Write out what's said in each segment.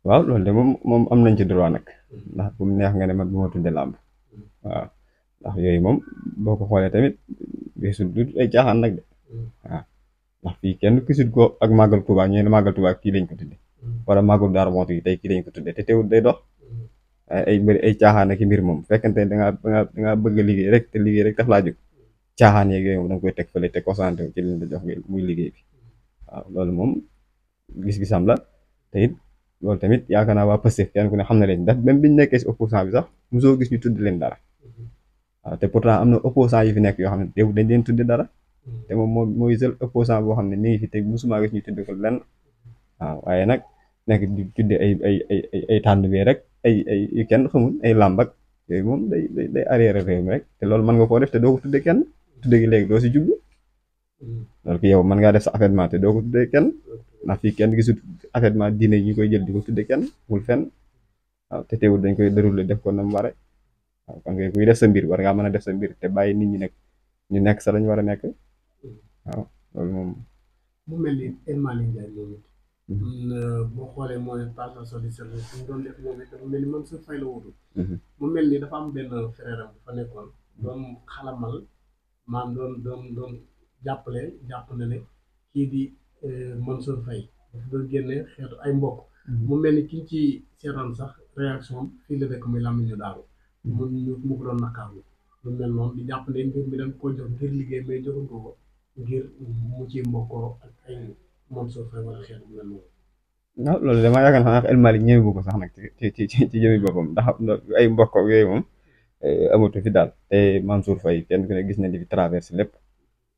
waaw loolu de moom am nañ ci droit nag ndax bu mu neex nga ne man bu ma tudde làmb waaw ndax yooyu moom boo ko xoolee tamit gisul du ay caaxaan nag de waaw ndax fii kenn gisul ko ak màggal Tuubaa ñu ne màggal Tuubaa kii lañ ko tudde wala màggal Daaru Muxti yi tey kii lañ ko tudde te teewul day dox waaye ay mbir ay caaxaan ak i mbir moom fekkente ne dangaa bëgg a liggéey rek te liggéey rek daf laa jóg caaxaan yeeg yooyu moom da nga koy teg fële te concentré ci liñ la jox muy liggéey bi waaw loolu moom gis-gisam la te it loolu tamit yaakaar naa waa Pastef kenn ku ne xam na leen ndax même biñ nekkee si opposant bi sax mosoo gis ñu tudd leen dara waaw te pourtant am na opposant yi fi nekk yoo xam ne teew dañ leen tudde dara te moom mooy seul opposant boo xam ne mi ngi fi te mosuma gis ñu tudd ko lenn waaw waaye nag nekk di tudde ay tànn bee rek ay yu kenn xamul ay làmb ak yooyu moom day arrière réew mi rek te loolu mën nga koo def te doo ko tudde kenn tudde gi léegi doo si jublu loolu ki yow mën ngaa def sa avènement te doo ko tudde kenn ndax fii kenn gisul avènement diine yi ñu koy jël di ko tudde kenn wul fenn waaw te teewul dañ koy déroulé def ko na mu ware waaw kon kay kuy def sa mbir war ngaa mën a def sa mbir te bàyyi nit ñi nag ñu nekk sa lañ war a nekk waaw loolu moom. mu mel ni El Malick Ndiaye moom it. boo xoolee mooy passation de service ñu doon def moom it dafa mel ni Mansour Faye la wutu. mu mel ni dafa am benn frère am bu fa nekkoon doon xalamal maam doon jàpp na ne kii di Mansour Faye dafa doon génne xeetu ay mbokk. mu mel ni kiñ ci seetaan sax réaction am fii la dëkk muy Lamine Daaru mu ko doon nakaarlu lu mel noonu di jàpp ne mbir mi dañ ko jox ngir liggéey mais joxuñ ko ngir mu ci mbokkoo ak ay Mansour Faye wala xeetu bu mel noonu. waaw loolu damaa yaakaar naa El Malick ñëwee ko sax nag ci jëmi boppam ndax ay mbokk ak yooyu moom amatu fi daal te Mansour Faye kenn ku ne gis na li fi traversé lépp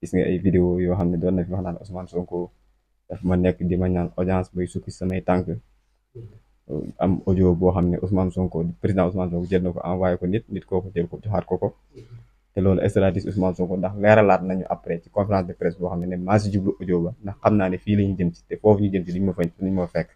gis nga ay vidéo yoo xam ne doon na fi wax naan Ousmane Sonko daf ma nekk di ma ñaan audience bay sukki samay tànk am audio boo xam ne Ousmane Sonko président Ousmane Sonko jël na ko envoyé ko nit kooku jël ko joxaat ko te loolu stratégie Ousmane Sonko ndax leeralaat nañu après ci conférence de presse boo xam ne maa si jublu audio ba ndax xam naa ne fii la ñu jëm ci te foofu ñu jëm ci duñ ma fekk